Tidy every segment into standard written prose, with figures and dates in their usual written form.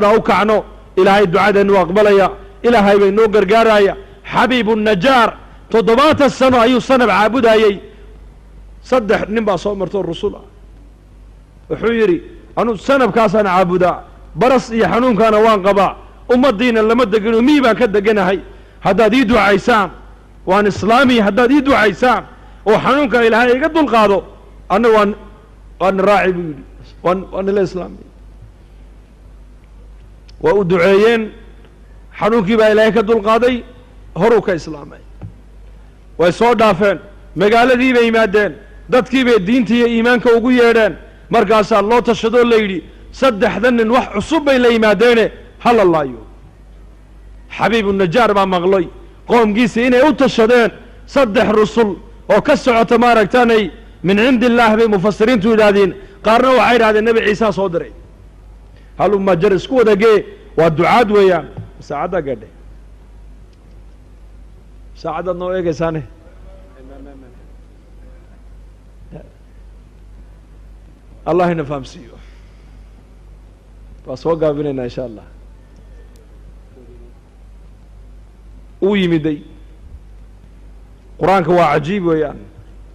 U kacno, Ilaahay ducadeennu aqbalaya, Ilaahay bay noo gargaaraya. Xabiibu Najaar 70 sano ayuu sanab caabudayey. Saddex nin baa soo martoo rusul ah. Wuxuu yidhi: "Anuu sanabkaasaan caabudaa, baras iyo xanuunkaana waan qabaa, ummaddiina lama degino, miyi baan ka deganahay. Haddaad ii ducaysaan waan islaami, haddaad ii ducaysaan oo xanuunka Ilaahay iga dulqaado, anna waana raaci," buu yidhi, "waan nila islaamay." Waa u duceeyeen, xanuunkii baa Ilaahay ka dulqaaday, horuu ka islaamay. Way soo dhaafeen, magaaladii bay yimaadeen, dadkii bay diinta iyo iimaanka ugu yeedheen. Markaasaa loo tashadoo la yidhi: "Saddexda nin wax cusub bay la yimaadeene, ha la laayo." Xabiibu Najaar baa maqlay qoomkiisii inay u tashadeen saddex rusul oo ka socota maaragtaanay min cindi illaah bay mufasiriintu yidhaahdeen. Qaarna waxay yidhahdeen Nebi Ciisaa soo diray. Haluma jar isku wadagee, waa ducaad weeyaan. Saacaddaa gaadhe, saacaddaad noo eegaysaane. Allah ina fahamsiiyo. Waa soo gaabinaynaa insha Allah. Uu yimiday qur-aanka waa cajiib weeyaan,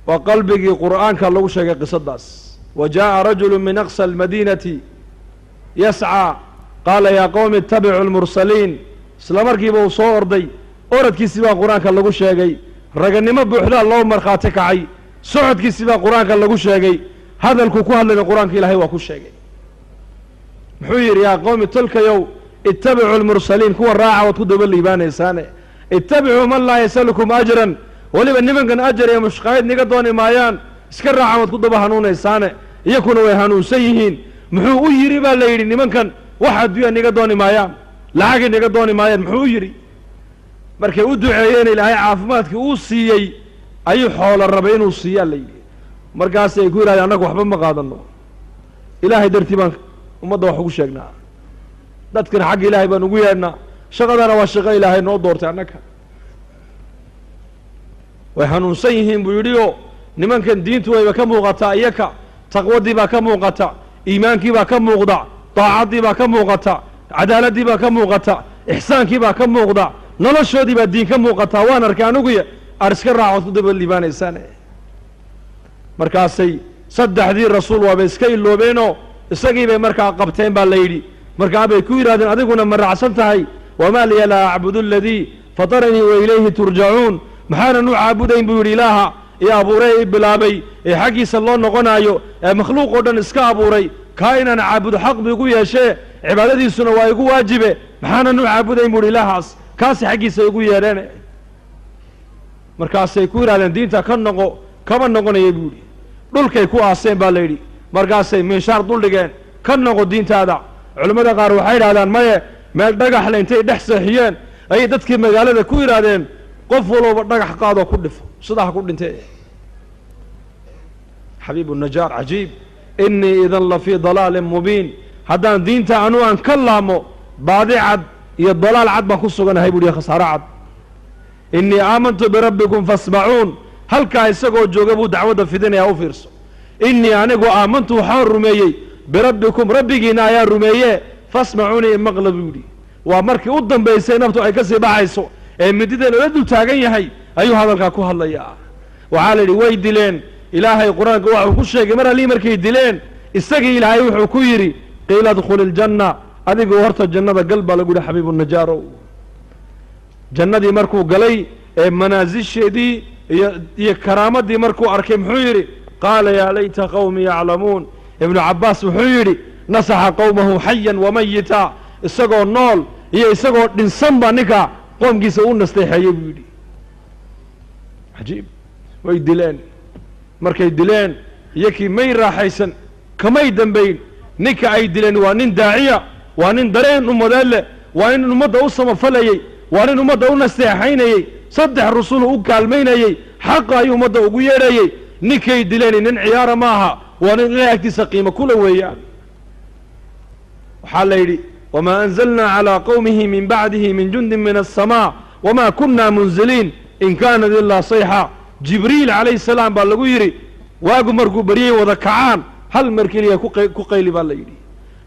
waa qalbigii qur'aanka lagu sheegay qisadaas. Wa jaaءa rajulu min aqsى almadinati yascىa, qaala: "Yaa qowmi, itabicuu lmursaliin." Isla markiiba uu soo orday, oradkiisi baa qur-aanka lagu sheegay. Raganimo buuxdaa loo markhaati kacay. Socodkiisi baa qur-aanka lagu sheegay. Hadalku ku hadlayna qur-aanka Ilahay waa ku sheegay. Muxuu yidhi? "Yaa qowmi, tolkayow, ittabicuu lmursaliin, kuwa raaca, waad ku daba liibaanaysaane. Ittabicuu man laa yasalukum ajran." Weliba nimankan ajar iyo mushqaayad niga dooni maayaan, iska raaca, waad ku daba hanuunaysaane. Iyakuna way hanuunsan yihiin. Muxuu u yidhi baa la yidhi: "Nimankan wax adduunya niga dooni maayaan, lacagay niga dooni maayaan"? Muxuu u yidhi? Markay u duceeyeen, Ilaahay caafimaadkii uu siiyey, ayuu xoolo rabay inuu siiyaa la yidhi. Markaasay ku yidhahdeen: "Annagu waxba ma qaadano, Ilaahay dartii baan ummadda wax ugu sheegnaa, dadkana xagga Ilaahay baan ugu yeedhnaa, shaqadana waa shaqo Ilaahay noo doortay annaga. Way hanuunsan yihiin," buu yidhi. Oo nimankan diintu wayba ka muuqataa, iyaka taqwadii baa ka muuqata, iimaankii baa ka muuqda, daacaddii baa ka muuqata, cadaaladdii baa ka muuqata, ixsaankii baa ka muuqda, noloshoodii baa diin ka muuqataa. Waan arkay aniguya, aad iska raacood ku daba liibaanaysaan. Markaasay saddexdii rasuul waaba iska iloobeenoo isagii bay markaa qabteen baa la yidhi. Markaa bay ku yidhahdeen: "Adiguna ma raacsan tahay?" "Wamaa liya laa acbudu aladii fataranii wa ilayhi turjacuun?" "Maxaanan u caabudayn?" buu yidhi, "Ilaaha i abuuray, i bilaabay, ee xaggiisa loo noqonaayo, ee makhluuq oo dhan iska abuuray? Kaa inaan caabudo xaq bu igu yeeshee, cibaadadiisuna waa igu waajibe. Maxaanan u caabudayn?" buu yidhi, "Ilaahaas kaasi xaggiisa igu yeedheen?" Markaasay ku yidhahdeen: "Diinta ka noqo." "Kama noqonaya," buu yidhi. Dhulkay ku aaseen baa la yidhi. Markaasay minshaar duldhigeen: "Ka noqo diintaada." Culimmada qaar waxay yidhahdaan: "Maye, meel dhagaxle intay dhex seexiyeen ayay dadkii magaalada ku yidhaahdeen: 'Qof walowba dhagax qaadoo ku dhifo, sidaa ha ku dhintee.'" Xabiibu Najaar cajiib. "Innii idan la fii dalaalin mubiin." "Haddaan diinta anu aan ka laamo, baadi cad iyo dalaal cad baan ku suganahay," buu yihi, "khasaaro cad. Innii aamantu birabbikum fasmacuun." Halkaa isagoo jooga buu dacwadda fidinayaa. U fiirso: "Innii anigu aamantu, waxaan rumeeyey, birabbikum, rabbigiina ayaan rumeeye, fasmacuuni, imaqla," buu yidhi. Waa markii u dambaysay naftu ay ka sii baxayso ee midida lala dul taagan yahay ayuu hadalkaa ku hadlayaa. Waxaa la yidhi way dileen. Ilaahay qur-aanka waxuu ku sheegay mar allii markay dileen isagii, Ilaahay wuxuu ku yidhi: "Qiila adkhuli iljanna." "Adigu horta jannada gal," baa lagu yidhi. Xabiibu Najaarow jannadii markuu galay ee manaasisheedii iyo karaamadii markuu arkay, muxuu yidhi? Qaala: "Yaa layta qawmii yaclamuun." Ibnu Cabbaas wuxuu yidhi: "Nasaxa qowmahu xayan wamayita." Isagoo nool iyo isagoo dhinsan baa ninka qoomkiisa u nasteexeeyey buu yidhi. Cajiib. Way dileen. Markay dileen, iyakii may raaxaysan, kamay dambayn. Ninka ay dileen waa nin daaciya, waa nin dareen ummadeed leh, waa nin ummadda u samafalayey, waa nin ummadda u nasteexaynayey, saddex rusulu u kaalmaynayey, xaqa ayuu ummadda ugu yeedhayey. Ninkay dileen nin ciyaara ma aha, waa nin Ilahay agtiisa qiimo kula weeyaan. Waxaa la yidhi: "Wamaa anzalnaa calaa qowmihi min bacdihi min jundin min aلsamaa wamaa kunna munziliin, in kaanat ilaa sayxa." Jibriil calayhi salaam baa lagu yidhi: "Waagu markuu baryey wada kacaan, hal mar keliya ku qayli," baa la yidhi.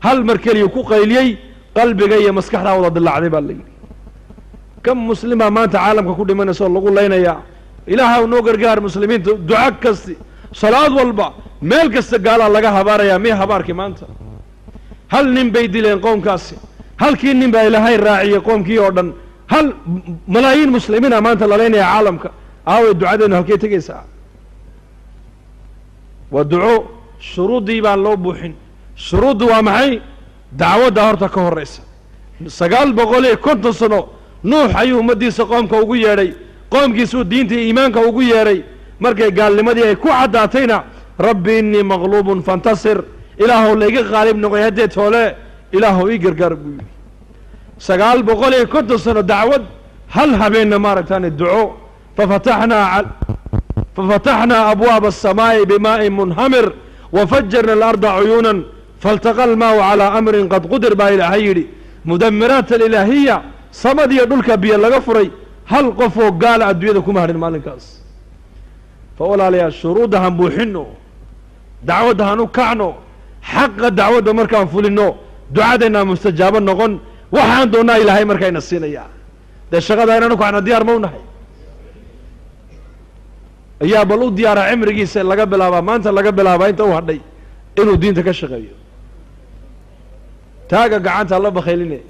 Hal mar keliya ku qayliyey. Qalbiga iyo maskaxdaa wada dilaacday baa la yidhi. Kam muslim baa maanta caalamka ku dhimanaysa oo lagu laynayaa? Ilaahaw noo gargaar muslimiinta. Duco kasti, salaad walba, meel kasta gaalaa laga habaarayaa. Miya habaarkii maanta? Hal nin bay dileen qoomkaasi, halkii nin baa Ilaahay raaciyey qoomkii oo dhan. Hal malaayiin muslimiina maanta la laynaya caalamka. Aaway ducadeennu? Halkay tegaysaa? Waa duco shuruuddii baan loo buuxin. Shuruuddu waa maxay? Dacwadda horta ka horraysa. 950 sano Nuux ayuu ummaddiisa qoomka ugu yeedhay, qoomkiisuu diinta iyo iimaanka ugu yeedhay. Markay gaalnimadii ay ku caddaatayna, "Rabbi innii maqluubun fantasir", Ilaahow layga qaalib noqoy haddee toole, Ilaahow ii gargaar buu yidhi. 950 sano dacwad, hal habeenna maaragtaani duco. Fafataxnaa abwaaba aلsamaa'i bimaa'in munhamir wafajarna alarda cuyuunan faltaqa almaa'u calaa amrin qad qudir, baa Ilaahay yidhi. Mudamiraat alilaahiya, samadiyo dhulka biyo laga furay, hal qof oo gaala adduunyada kuma hadhin maalinkaas. Fa walaalayaal, shuruudda han buuxinno, dacwadda han u kacno. Xaqa dacwadda markaan fulinno, ducadeennaa mustajaabo noqon. Waxaan doonnaa Ilaahay markayna siinayaa. Dee shaqada inaan u kacno diyaar ma u nahay? Ayaa bal u diyaara cimrigiisa laga bilaabaa maanta, laga bilaabaa inta u hadhay, inuu diinta ka shaqeeyo? Taaga gacanta, la bakhayline.